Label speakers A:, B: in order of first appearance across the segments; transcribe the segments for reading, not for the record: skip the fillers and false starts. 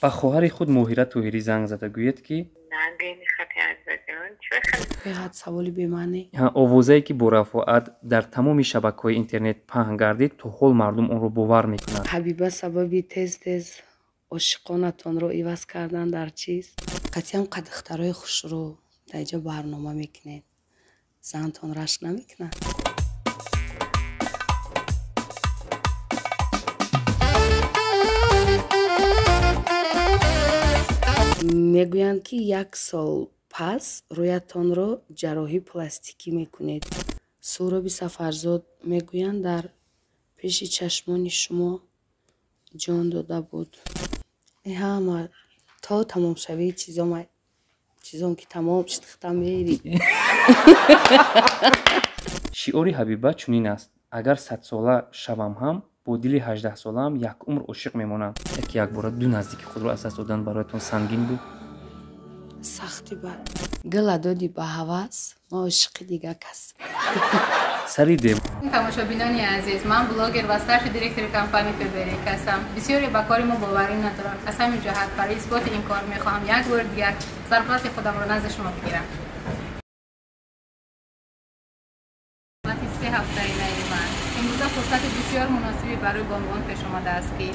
A: Ба хоҳари худ Моҳира Тоҳирӣ занг зада гӯед, ки
B: беҳад саволи бемаънӣ.
A: Овозае, ки бо рафоат дар тамоми шабакаҳои интернет паҳн гардид, то ҳол мардум онро бовар мекунанд.
B: Ҳабиба, сабаби тез-тез ошиқонатонро иваз кардан дар чист? Қатъиан қа духтарои хушрӯ дар инҷо барнома мекунед, зантон рашк намекунад? Мегӯянд, ки як сол пас рӯятонро ҷарроҳии пластикӣ мекунед. Суҳроби Сафарзод, мегӯянд, дар пеши чашмони шумо ҷон дода буд. Ҳама то тамомшавии чизом ки тамом шуд, хитам мери.
A: Шиори Ҳабиба чунин аст: агар 100-сола шавам ҳам, бо дили 18-солаам як умр ошиқ мемонам. Яке якбора ду наздики худро аз даст додан бароятон сангин буд?
B: Сахти бад. Гила доди ба ҳавас, ма ошиқи дига кас.
A: Сари дев.
C: Тамошобинони азиз, ман блогер ва старший директори компанияи Фаберлик ҳастам. Бисёре ба кори мо боварӣ надоранд. Аз ҳамин ҷиҳат барои исботи ин кор мехоҳам як бори дигар зарплати худамро назди шумо бигирам. 3 ҳафтаи нави ман. Имрӯза фурсати бисёр муносибе барои бонувон пеш омадааст, ки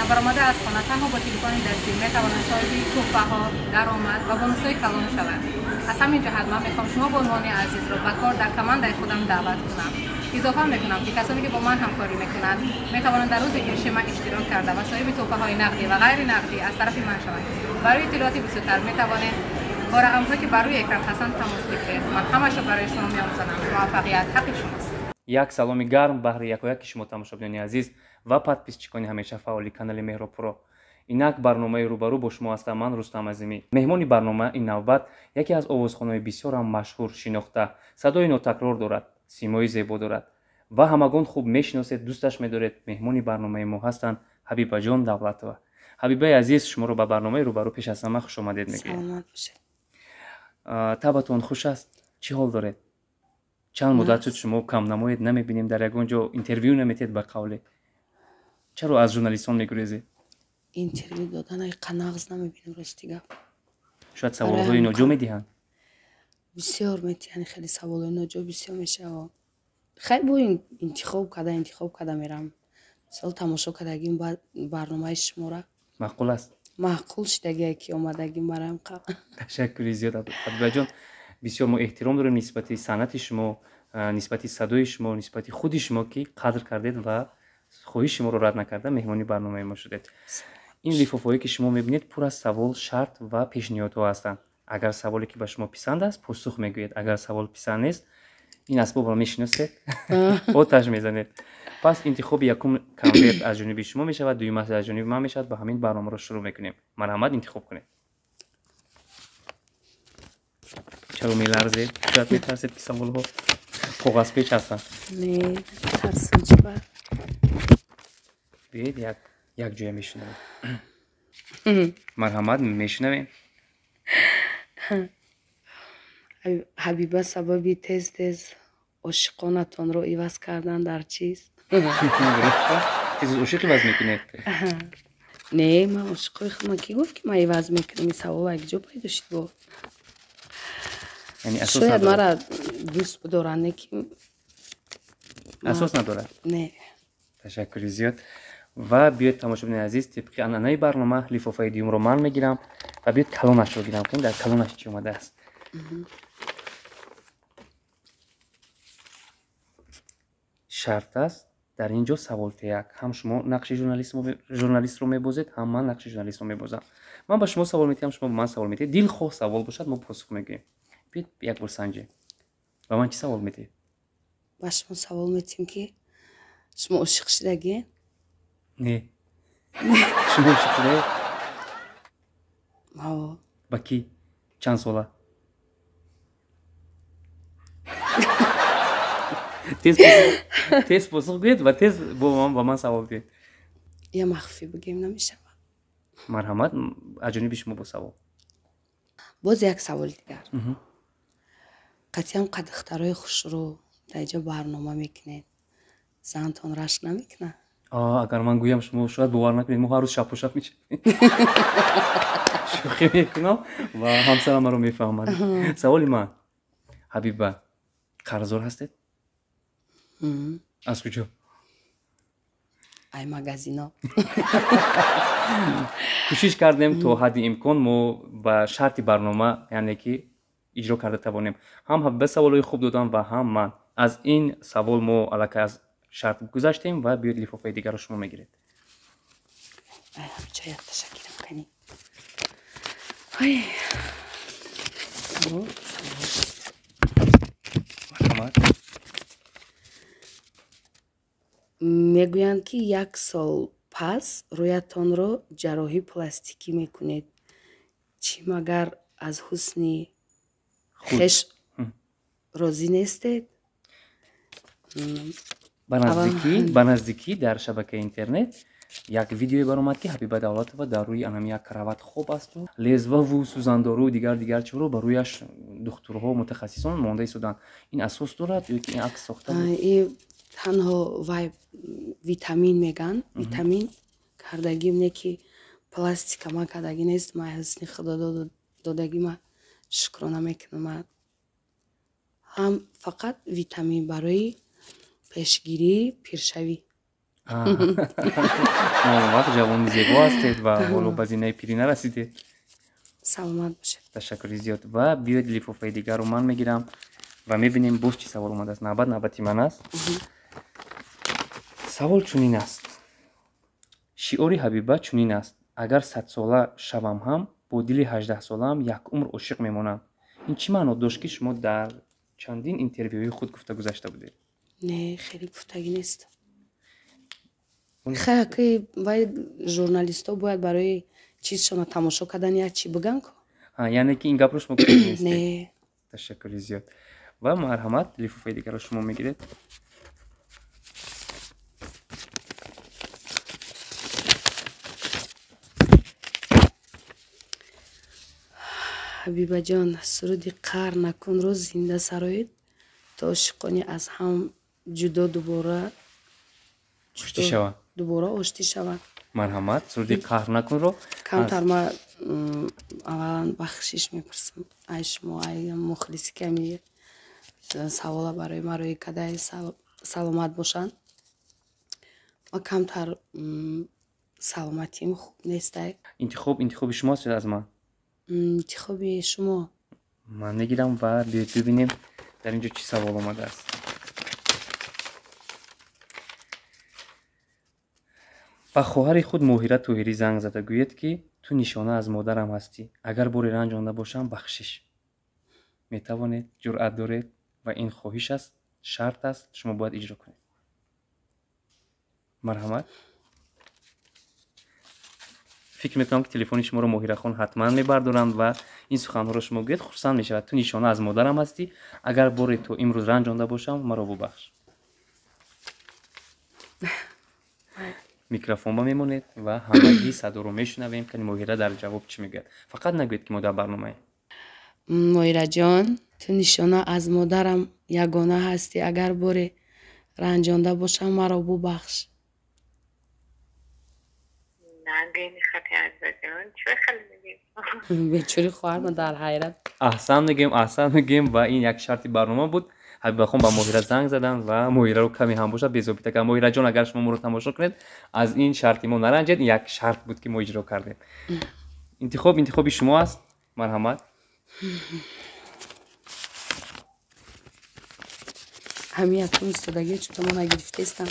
C: набаромада аз хона танҳо бо телефони дастӣ метавонанд соҳиби туҳфаҳо, даромад ва бонусҳои калон шаванд. Аз ҳамин ҷиҳат ман мехоҳам шумо бонувони азизро ба кор дар командаи худам даъват кунам. Изофа мекунам, ки касоне ки бо ман ҳамкорӣ мекунанд, метавонанд дар рӯзи ирши ман иштирок карда ва соҳиби туҳфаҳои нақдӣ ва ғайри нақдӣ аз тарафи ман шаванд. Барои иттилооти бисёртар метавонед бо рақамҳое, ки бар рӯи экран ҳастанд, тамос бигиред. Ман ҳамашро барои шумо меомӯзонам. Муваффақият ҳаққи шумост.
A: Як саломи гарм баҳри якояки шумо, тамошобинони азиз ва подписчикони ҳамеша фаъоли канали Меҳробпуро. Инак барномаи рӯбарӯ, бо шумо ҳастам ман, Рустам Азимӣ. Меҳмони барнома ин навбат яке аз овозхонаҳои бисёрам машҳур, шинохта, садои нотакрор дорад, симои зебо дорад ва ҳамагон хуб мешиносед, дӯсташ медоред. Меҳмони барномаи мо ҳастанд Ҳабибаҷон Давлатова. Ҳабибаи азиз, шуморо ба барномаи рӯбарӯ пеш аз ҳама хушомадед мегӯем.
B: Саломат бошед.
A: Табатон хуш аст? Чӣ ҳол доред? Чанд муддат шуд, шумо камнамоед, намебинем, дар ягон ҷо интервю наметиҳед. Ба қавле, чаро аз журналистон мегурезед?
B: Интервю додан қанағз намебинам, рости гап.
A: Шояд саволҳои ноҷо медиҳанд?
B: Бисёр метиҳанд, хеле саволҳои ноҷо бисёр мешавад. Хай, бо интихоб карда мерам. Мисол, тамошо кардагим барномаи шумора.
A: Маъқул аст?
B: Маъқул шудагие, ки омадагим барам.
A: Ташаккури зиёд, Ҳабибаҷон. Бисёр мо эҳтиром дорем нисбати санъати шумо, нисбати садои шумо, нисбати худи шумо, ки қадр кардед ва хоҳиши моро рад накарда меҳмони барномаи мо шудед. Ин лифофаҳое, ки шумо мебинед, пур аз савол, шарт ва пешниҳодҳо ҳастанд. Агар саволе, ки ба шумо писанд аст, посух мегӯед. Агар савол писанд нест, ин асбобро мешиносед, оташ мезанед. Пас интихоби якум конверт аз ҷониби шумо мешавад, дуюмаш аз ҷониби ман мешавад. Ба ҳамин барномаро шурӯъ мекунем. Марҳамат, интихоб кунед. Чаро меларзед? Шояд метарсед, ки саволҳо коғазпеч ҳастанд?
B: Не, тарсам чиба?
A: Биёед, як ҷоя мешунавем. Марҳамат, мешунавем.
B: Ҳабиба, сабаби тез тез ошиқонатонро иваз кардан дар чист?
A: Тез ошиқ иваз мекунед?
B: Не, ман ошиқои худман ки гуфт, ки ман иваз мекунам? Ин савол як ҷо пайдо шуд бо. Шояд мара дӯст бидоранд, не ки.
A: Асос надорад?
B: Не.
A: Ташаккури зиёд. Ва биёед, тамошобинони азиз, тибқи анъанаи барнома лифофаи дуюмро ман мегирам ва биёед, калонашро гирам, ки дар калонаш чӣ омадааст. Шарт аст дар ин ҷо саволтеяк. Ҳам шумо нақши журналистро мебозед, ҳам ман нақши журналистро мебозам. Ман ба шумо савол метиҳам, шумо ба ман савол метиҳед. Дилхоҳ савол бошад, мо посух мегӯем. Биёед, як бор санҷем. Ба ман чӣ савол метиҳед?
B: Ба шумо савол метиҳем, ки шумо ошиқ шудагӣ?
A: Не. Шумо ошиқ шудаед?
B: Ҳо.
A: Ба кӣ? Чанд сола? Тез посух гӯед ва тез ба ман савол диҳед.
B: Я махфӣ бигем намешавад?
A: Марҳамат, аз ҷониби шумо бо савол.
B: Боз як саволи дигар. Қатъиан қа духтарои хушрӯ дар инҷо барнома мекунед, зантон рашк намекунад?
A: Агар ман гӯям, шумо шояд бовар накунед, мо ҳар рӯз шабпо шаб мешавем. Шӯхӣ мекунам ва ҳамсарам маро мефаҳмад. Саволи ман: Ҳабиба, қарздор ҳастед? Аз куҷо?
B: Ай магазино.
A: Кӯшиш кардем то ҳадди имкон мо ба шарти барнома, яъне ки иҷро карда тавонем. Ҳам Ҳабиба саволҳои хуб додам ва ҳам ман. Аз ин савол мо аллакай аз шарт гузаштем ва биёед, лифофаи дигарро шумо мегиред.
B: Ҳамчо якташа гирам кани. Ой, савол, савол.
A: Марҳамат.
B: Мегӯянд, ки як сол пас рӯятонро ҷарроҳии пластикӣ мекунед. Чӣ, магар аз ҳусни хеш розӣ нестед?
A: Ба наздикӣ дар шабакаи интернет як видеое баромад, ки Ҳабиба Давлатова дар рӯи анами як кровать хоб асту лезваву сӯзандору дигар дигар чиро ба рӯяш духтурҳо, мутахассисон монда истоданд. Ин асос дорад ё ки ин акс сохта буд?
B: Танҳо вай витамин меган, витамин кардагим, не ки пластика ман кардагӣ нест. Ман ҳусни худо додагӣ ма шукрона мекунам. Ҳам фақат витамин барои пешгирии пиршавӣ.
A: Вақт ҷавони зебо ҳастед ва ҳоло ба зинаи пирӣ нарасидед.
B: Саломат бошед.
A: Ташаккури зиёд. Ва биёед, лифофаи дигарро ман мегирам ва мебинем, боз чӣ савол омадааст. Навбат навбати ман аст. Савол чунин аст: шиори Ҳабиба чунин аст: «Агар 100-сола шавам ҳам, бо дили 18-солаам як умр ошиқ мемонам». Ин чӣ маъно дошт, ки шумо дар чандин интервюи худ гуфта гузашта будед?
B: Не, хеле гуфтагӣ нест. Хай, вай журналистҳо бояд барои чизшона тамошо кардан як чӣ биган ку.
A: Яъне ки ин гапро шумо гуфта нестед?
B: Не.
A: Ташаккури зиёд. Ва марҳамат, лифофаи дигарро шумо мегиред.
B: Ҳабибаҷон, суруди «Қаҳр накунро» зинда сароед, то ошиқони аз ҳам ҷудо дубора
A: оштӣ шаванд.
B: Дубора оштӣ шаванд.
A: Марҳамат, суруди «Қаҳр накунро».
B: Камтар ма аввалан бахшиш мепурсам ай шумо, ай мухлиси, ки ами савола барои ма рӯи кадай. Саломат бошанд. Ма камтар саломатиим хуб нестай.
A: Интихоб интихоби шумост ё аз ман?
B: Интихоби шумо.
A: Ман мегирам ва биёед, бибинем, дар ин ҷо чӣ савол омадааст. Ба хоҳари худ Моҳира Тоҳирӣ занг зада гӯед, ки ту нишона аз модарам ҳастӣ, агар боре ранҷонда бошам, бахшиш. Метавонед, ҷуръат доред ва ин хоҳиш аст, шарт аст, шумо бояд иҷро кунед. Марҳамат. Фикр мекунам, ки телефони шуморо Моҳирахон ҳатман мебардоранд ва ин суханҳоро шумо гӯед, хурсанд мешавад. Ту нишона аз модарам ҳастӣ, агар боре то имрӯз ранҷонда бошам, маро бубахш. Микрофон ба мемонед ва ҳамагӣ садоро мешунавем, ки Моҳира дар ҷавоб чӣ мегӯяд. Фақат нагӯед, ки мо дар барномаем.
B: Моҳираҷон, ту нишона аз модарам ягона ҳастӣ, агар боре ранҷонда бошам, маро бубахш.
D: Нагӯем, хати азизаҷон, чӣ хеле мегӯем?
B: Бечори хоҳарма дар ҳайрат.
A: Аҳсан мегӯем, аҳсан мегӯем. Ва ин як шарти барнома буд. Ҳабибахон ба Моҳира занг заданд ва Моҳираро каме ҳам бошад безобита кард. Моҳираҷон, агар шумо моро тамошо кунед, аз ин шарти мо наранҷед, як шарт буд, ки мо иҷро кардем. Интихоб интихоби шумо аст. Марҳамат.
B: Ҳамин якум истодагӣ, чуто мо нагирифтаистам.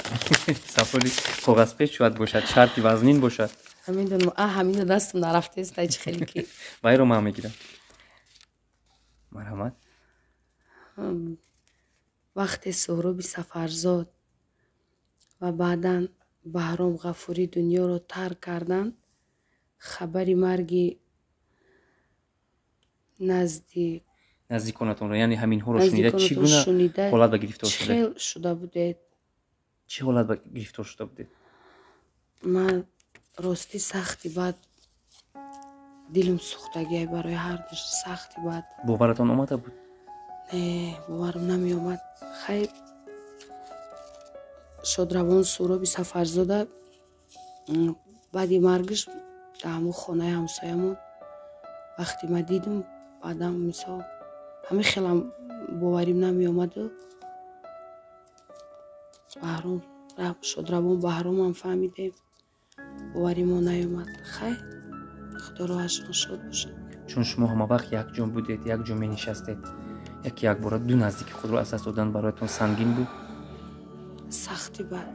A: Саволи коғазпеч шояд бошад, шарти вазнин бошад.
B: Ҳамидонам, а ҳамина дастам нарафтаист, ай чӣ хеле ки.
A: Вайро ман мегирам. Марҳамат.
B: Вақте Суҳроби Сафарзод ва баъдан Баҳром Ғафурӣ дунёро тарк карданд, хабари марги назди
A: наздиконатонро, яъне ҳаминҳоро шунида, чӣ гуна ҳолат ба гирифтор
B: чӣ хел шуда будед?
A: Чӣ ҳолат ба гирифтор шуда будед?
B: Ман ростӣ сахти бад дилам сӯхтагиай барои ҳардуш, сахти бад.
A: Боваратон омада буд?
B: Не, боварам намеомад. Хайр, Шодравон Суҳроби Сафарзода баъди маргаш дар ҳамон хонаи ҳамсоямон вақте ма дидум, баъдам мисол ҳамин хелам боварим намеомаду Баҳром Шодравон Баҳромам фаҳмидем, боваримо наёмад. Хай, Худо роҳашон шод бошад.
A: Чун шумо ҳама вақт якҷо будед, якҷо менишастед, яки якбора ду наздики худро аз даст додан бароятон сангин буд?
B: Сахти бад.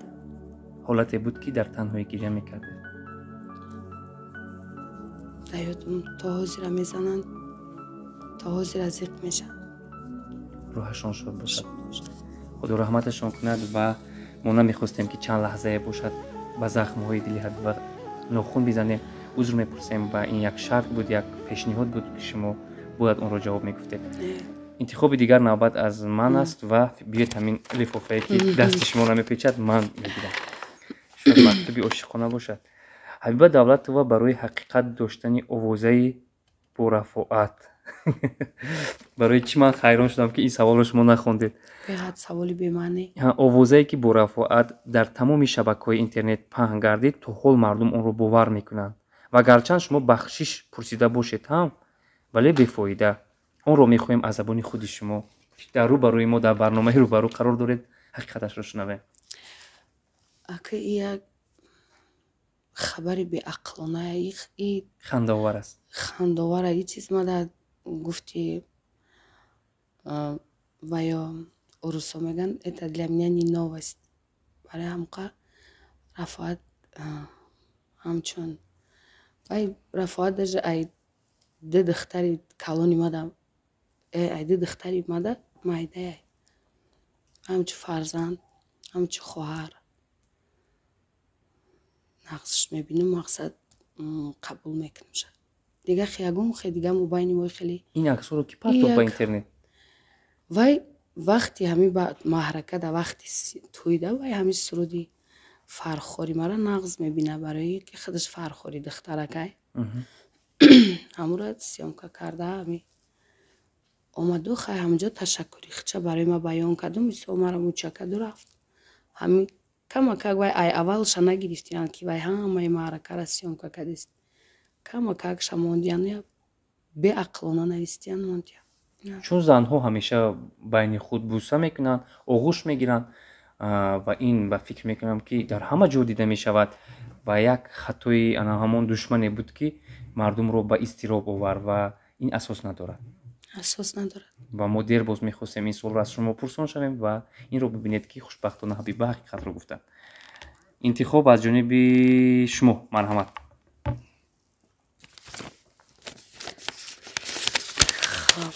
A: Ҳолате буд, ки дар танҳоӣ гиря мекардед?
B: Дар ёдам то ҳозира мезананд, то ҳозира зиқ мешаванд.
A: Рӯҳашон шод бошад, Худо раҳматашон кунад. Ва мо намехостем, ки чанд лаҳзае бошад ба захмҳои дили Ҳабиба нохун бизанем. Узр мепурсем ва ин як шарт буд, як пешниҳод буд, ки шумо бояд онро ҷавоб мегуфтед. Интихоби дигар навбат аз ман аст ва биёед ҳамин лифофае, ки дасти шумо намепечад, ман мегирам. Шояд мактуби ошиқона бошад. Ҳабиба Давлатова барои ҳақиқат доштани овозаи борафоат. Барои чӣ ман ҳайрон шудам, ки ин саволро шумо нахондед?
B: Беҳад саволи бемаънӣ.
A: Овозае, ки борафоат дар тамоми шабакаҳои интернет паҳн гардид, то ҳол мардум онро бовар мекунанд ва гарчанд шумо бахшиш пурсида бошед ҳам, вале бефоида. Онро мехоҳем аз забони худи шумо, дар рӯ барои мо дар барномаи рӯбарӯ қарор доред, ҳақиқаташро шунавем.
B: Ака, як хабари беақлона,
A: хандаовар аст.
B: Хандаовар. И чиз ма гуфти ва ё урусо мегӯянд, это для меня не новость. Барои ҳамқа Рафоат ҳамчун вай Рафоат даже ай ду духтари калони мада, ай ду духтари мада майдаяй, ҳамчун фарзанд, ҳамчун хоҳар нақсш мебинам, мақсад қабул мекунам. Шад дигар ягон хе дига мобайни мо хеле.
A: Ин аксҳоро ки партофт ба интернет?
B: Вай вақти ҳамин маҳрака, да вақти тӯйда, вай ҳамин суруди фархори мара нағз мебина, барои ки худаш фархори духтаракай, ҳамура съёмка карда ҳами омаду. Хай, ҳаминҷо ташаккури хича барои ма баён карду, мисол мара муча карду рафт. Ҳамин камакак вай ай аввалша нагирифтиянд, ки вай ҳамаи маъракара съёмка кардист, камакак шамондиян, беақлона навистиян, мондиян.
A: Чун занҳо ҳамеша байни худ бӯса мекунанд, оғӯш мегиранд ва ин ба фикр мекунам, ки дар ҳама ҷо дида мешавад ва як хатои ана ҳамон душмане буд, ки мардумро ба изтироб овард ва ин асос надорад.
B: Асос надорад.
A: Ва мо дер боз мехостем ин суолро аз шумо пурсон шавем ва инро бибинед, ки хушбахтона Ҳабиба ҳақиқатро гуфтанд. Интихоб аз ҷониби шумо, марҳамат.
B: Хоб,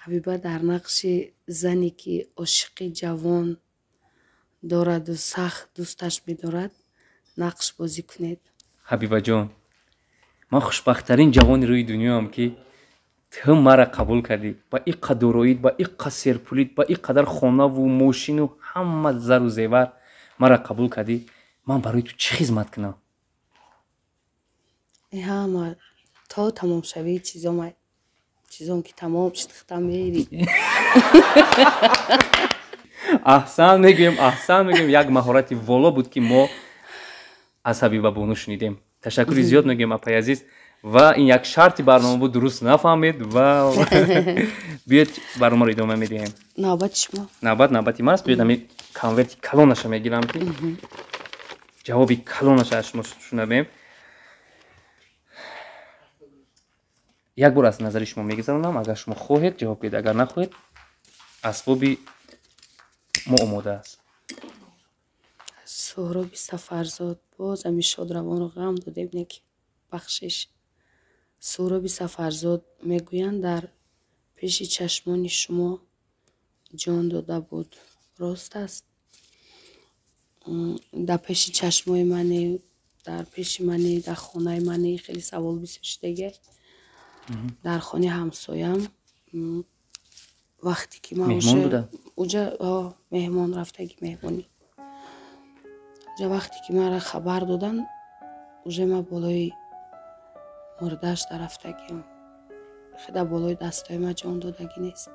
B: Ҳабиба дар нақши зане, ки ошиқи ҷавон дораду сахт дӯсташ медорад, нақш бозӣ кунед.
A: Ҳабибаҷон, ман хушбахттарин ҷавони рӯи дунёам, ки ту мара қабул кардӣ ба иққа дороид, ба иққа серпулит, ба ин қадар хонаву мошину ҳама зару зевар мара қабул кардӣ. Ман барои ту чӣ хизмат кунам?
B: Ҳама то тамомшавии чизом ки тамом шуд, хитам мери.
A: Аҳсан мегӯем, аҳсан мегӯем. Як маҳорати воло буд, ки мо аз Ҳабиба бону шунидем. Ташаккури зиёд мегӯем, апаи азиз. Ва ин як шарти барнома буд, дуруст нафаҳмед. Ва биёед, барномаро идома медиҳем.
B: Навбати шумо.
A: Навбат навбати ман аст. Биёед, ҳамин конверти калонаша мегирам, ки ҷавоби калонаша аз шумо шунавем. Як бор аз назари шумо мегузаронам. Агар шумо хоҳед, ҷавоб диҳед, агар нахоҳед, асбоби мо омода аст.
B: Суҳроби Сафарзод, боз ҳамин шодравонро ғам додем, не ки бахшиш. Суҳроби Сафарзод, мегӯянд, дар пеши чашмони шумо ҷон дода буд, рост аст? Дар пеши чашмои мане, дар пеши мане, дар хонаи мане, хеле савол бисёр шудагия. Дар хонаи ҳамсоям вақте ки ман уҷа меҳмон рафтаги, меҳмонӣ уҷа, вақте ки маро хабар доданд, уже ман болои мурдааш дарафтагиам. Худа болои дастҳои ман ҷон додагӣ нест.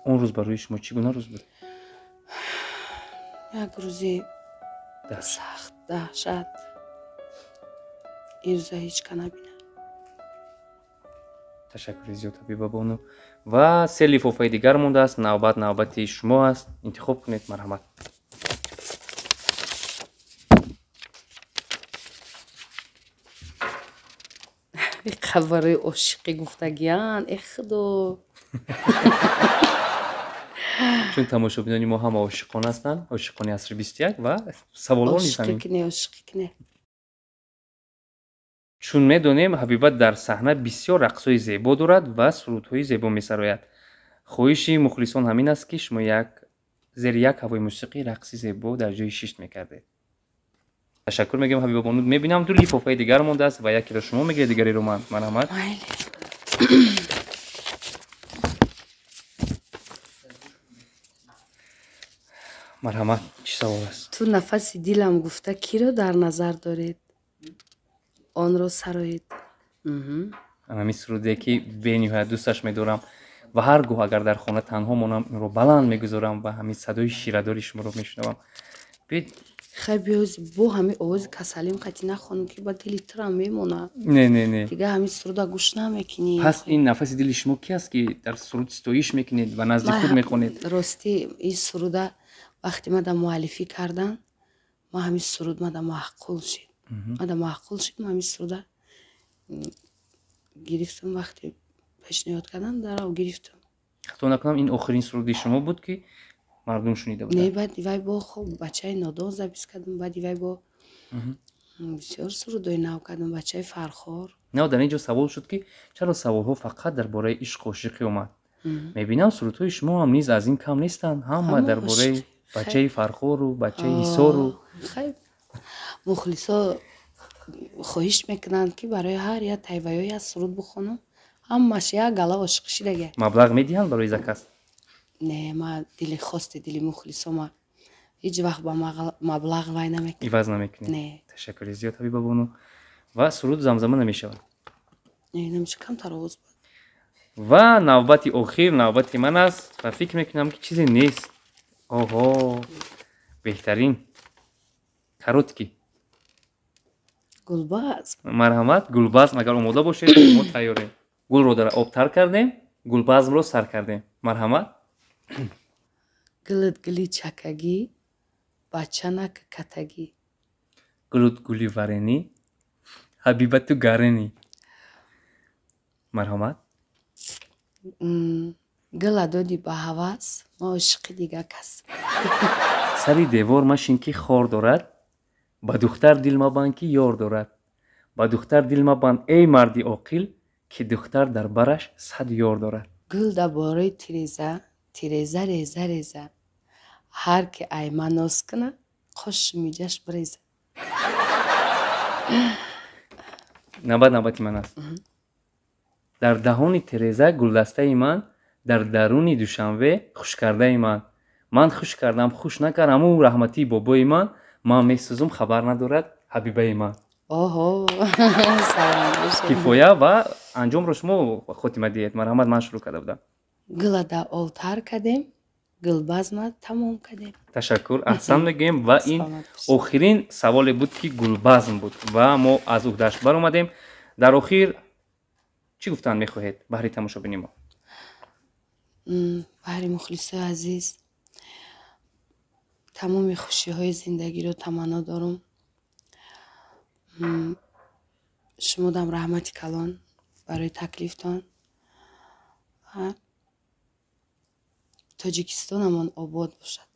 A: Он рӯз барои шумо чӣ гуна рӯз буд?
B: Як рӯзи сахт, даҳшат. Ин рӯза ҳеҷ ка набинад.
A: Ташаккури зиёд, Ҳабиба бону. Ва се лифофаи дигар мондааст. Навбат навбати шумо аст. Интихоб кунед, марҳамат.
B: Барои ошиқӣ гуфтагиян, э худо.
A: Чун тамошобинони мо ҳама ошиқон ҳастанд, ошиқони асри 21 ва саволҳо низ ҳамин.
B: Ошиқӣ кине, ошиқӣ кине.
A: Чун медонем, Ҳабиба дар саҳна бисёр рақсҳои зебо дорад ва сурудҳои зебо месарояд. Хоҳиши мухлисон ҳамин аст, ки шумо як зери як ҳавои мусиқӣ рақси зебо дар ҷои шишт мекардед. Ташаккур мегӯям, Ҳабиба бону. Мебинам ду лифофаи дигар мондааст ва якеро шумо мегиред, дигареро ман. Марҳамат. Марҳамат, чӣ савол аст?
B: Ту нафаси дилам гуфта киро дар назар доред? Онро сароед.
A: Ҳамин суруде ки бениҳоят дӯсташ медорам ва ҳар гоҳ агар дар хона танҳо монам, инро баланд мегузорам ва ҳамин садои ширадори шуморо мешунавам. Биёед.
B: Хай биёз, бо ҳамин овози касалим қатӣ нахонам, ки ба дили турам мемонад.
A: Не, не, не.
B: Дига ҳамин суруда гӯш намекунӣ.
A: Пас ин нафаси дили шумо ки аст, ки дар суруд ситоиш мекунед ва назди худ мехонед?
B: Ростӣ, ин суруда вақте мада муаллифӣ кардан, ма ҳамин суруд мада маъқул шид. Мада маъқул шид, ма ҳамин суруда гирифтам, вақте пешниҳод кардан, дарав гирифтам.
A: Хато накунам, ин охирин суруди шумо буд, ки мардум шунида буданд?
B: Не, баъди вай бо хоб бачаи нодон запис кардам, баъди вай бо бисёр сурудҳои нав кардам, бачаи Фархор.
A: Не, дар ин ҷо савол шуд, ки чаро саволҳо фақат дар бораи ишқу ошиқӣ омад? Мебинам, сурудҳои шумо ҳам низ аз ин кам нестанд. Ҳама дар бораи бачаи Фархору бачаи Ҳисору.
B: Хай, мухлисо хоҳиш мекунанд, ки барои ҳар як тайваёи як суруд бихонам. Ҳамаш як гала ошиқӣ шидага.
A: Маблағ медиҳанд барои заказ?
B: Не, ма дили хости дили мухлисо ма ҳеҷ вақт ба маблағ вай намекунам.
A: Иваз намекунед?
B: Не.
A: Ташаккури зиёд, Ҳабиба бону. Ва суруд замзама намешавад?
B: Не, намешавад, камтар овоз буд.
A: Ва навбати охир навбати ман аст ва фикр мекунам, ки чизе нест. Оҳо, беҳтарин. Короткий.
B: Гулбазм.
A: Марҳамат, гулбазм, агар омода бошед, мо тайёрем. Гулро дар об тар кардем, гулбазмро сар кардем. Марҳамат.
B: Гулут гули чакагӣ, бачанак катагӣ.
A: Гулут гули варенӣ, Ҳабибату гаренӣ. Марҳамат.
B: Гула доди ба ҳавас, ма ошиқи дига кас.
A: Сари девор машин, ки хор дорад, ба духтар дил мабанд, ки ёр дорад. Ба духтар дил мабанд, эй марди оқил, ки духтар дар бараш сад ёр дорад.
B: Гул дар бораи тиреза, тиреза реза реза. Ҳар ки ай ман ноз куна, қошу миҷаш биреза.
A: Навбат навбати ман аст. Дар даҳони тереза гулдастаи ман, дар даруни Душанбе хушкардаи ман. Ман хуш кардам, хуш накардам, ӯ раҳматии бобои ман. Ман месӯзум, хабар надорад Ҳабибаи ман.
B: Оҳо, саломат бошед.
A: Кифоя ва анҷомро шумо хотима диҳед. Марҳамат, ман шурӯъ карда будам.
B: Гула дар ов тар кардем, гулбазма тамом кардем.
A: Ташаккур, аҳсан мегӯем. Ва ин охирин саволе буд, ки гулбазм буд ва мо аз уҳдаш баромадем. Дар охир чӣ гуфтан мехоҳед баҳри тамошобини мо?
B: Баҳри мухлисои азиз тамоми хушиҳои зиндагиро таманно дорум. Шумодам раҳмати калон барои таклифтон. Тоҷикистонамон обод бошад.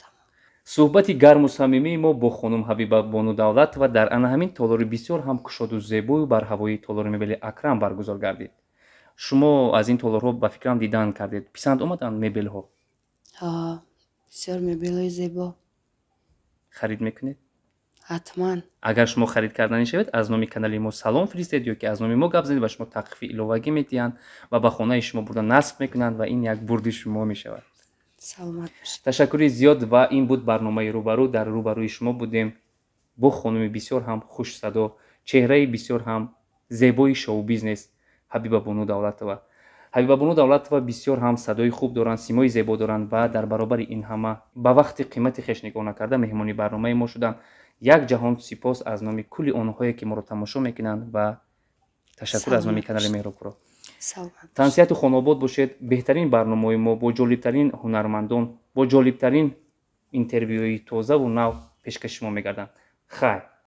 A: Суҳбати гарму самимии мо бо хонум Ҳабиба бону Давлатова дар ана ҳамин толори бисёр ҳам кушоду зебою барҳавои толори мебели Акрам баргузор гардид. Шумо аз ин толорҳо ба фикрам дидан кардед. Писанд омаданд мебелҳо?
B: Бисёр мебелҳои зебо.
A: Харид мекунед?
B: Ҳатман.
A: Агар шумо харид карданӣ шавед, аз номи канали мо салом фиристед ё ки аз номи мо гап занед, ба шумо тахфифи иловагӣ медиҳанд ва ба хонаи шумо бурда насб мекунанд ва ин як бурди шумо мешавад.
B: Саломат бошед.
A: Ташаккури зиёд ва ин буд барномаи Рӯбарӯ. Дар рӯбарӯи шумо будем бо хонуми бисёр ҳам хушсадо, чеҳраи бисёр ҳам зебои шоу-бизнес, Ҳабибабону Давлатова. Ҳабибабону Давлатова бисёр ҳам садои хуб доранд, симои зебо доранд ва дар баробари ин ҳама ба вақти қимати хеш нигоҳ накарда, меҳмони барномаи мо шуданд. Як ҷаҳон сипос аз номи кулли онҳое, ки моро тамошо мекунанд, ва ташаккур аз номи канали Меҳробпуро. Тансиҳату хонобод бошед. Беҳтарин барномаҳои мо бо ҷолибтарин ҳунармандон, бо ҷолибтарин интервюи тозаву нав пешкаши шумо мегарданд. Хайр.